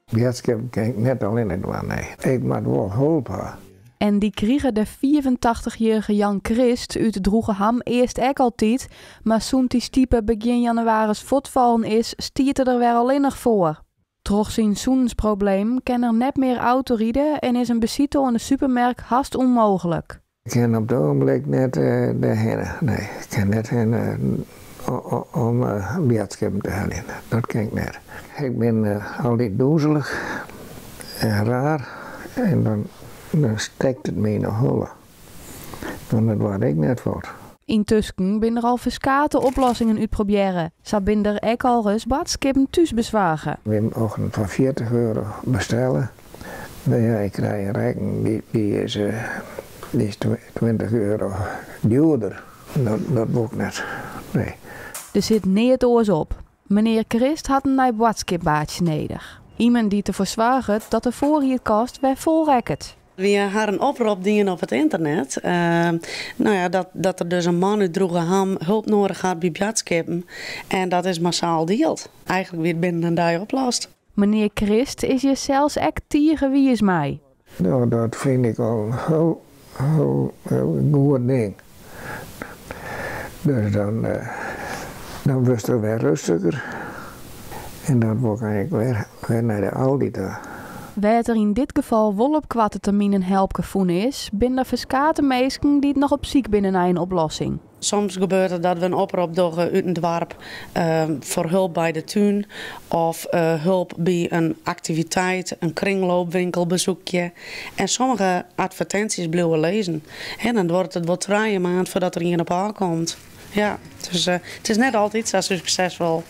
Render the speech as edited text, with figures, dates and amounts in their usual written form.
Boadskippen kin ik net allinnich dwaan, nee. Ik moat wol help ha. En dy krige de 85-jierrige Jan Christ út Droegeham earst ek altyd, mar sûnt dy stipe begjin jannewaris fuortfallen is, stiet er der wer allinnich foar. Troch syn sûnensprobleem kin er net mear autoride en is in besite oan de supermerk hast ûnmooglik. Ik kin op it ogenblik net dêrhinne, nee. Ik kin net hinne om boadskippen te heljen, dat kin ik net. Ik bin altyd dûzelich en raar en dan stekt it my yn 'e holle. Want dat doar ik net fuort. Yntusken binne der al ferskate oplossingen útprobearre. Sa binne der ek al ris boadskippen thús besoarge. Wy mochten foar 40 euro bestelle. No ja, ik krij in rekken dy is 20 euro djoerder. Dat wol ik net, nee. Der sit neat oars op. Menear Christ hat in nij boadskipbaatsje nedich. Immen dy't derfoar soarget dat de foarriedkast wer fol rekket. Wy ha in oprop dien op it ynternet. No ja, dat der dus in man út Droegeham help nedich hat by boadskippen. En dat is massaal dield. Eigentlik wie it binnen in dei oplost. Menear Christ is hjir sels ek tige wiis mei. No, dat fyn ik al in hiel, hiel, hiel goed ding. Dus dan wurdst der wer rêstiger. En dan wol ik eigentlik wer nei de Aldi ta. Wêr't der yn dit gefal wol op koarte termyn in helpke fûn is, binne der ferskate minsken dy't noch op syk binne nei in oplossing. Soms gebeurt it dat we in oprop dogge út in doarp foar help by de tún of help by in aktiviteit, in kringloopwinkelbesoekje. En sommige advertinsjes bliuwe lizzen. En dan duorret it wol 3 maand foardat der ien op ôfkomt. Ja, dus it is net altyd sa suksesfol.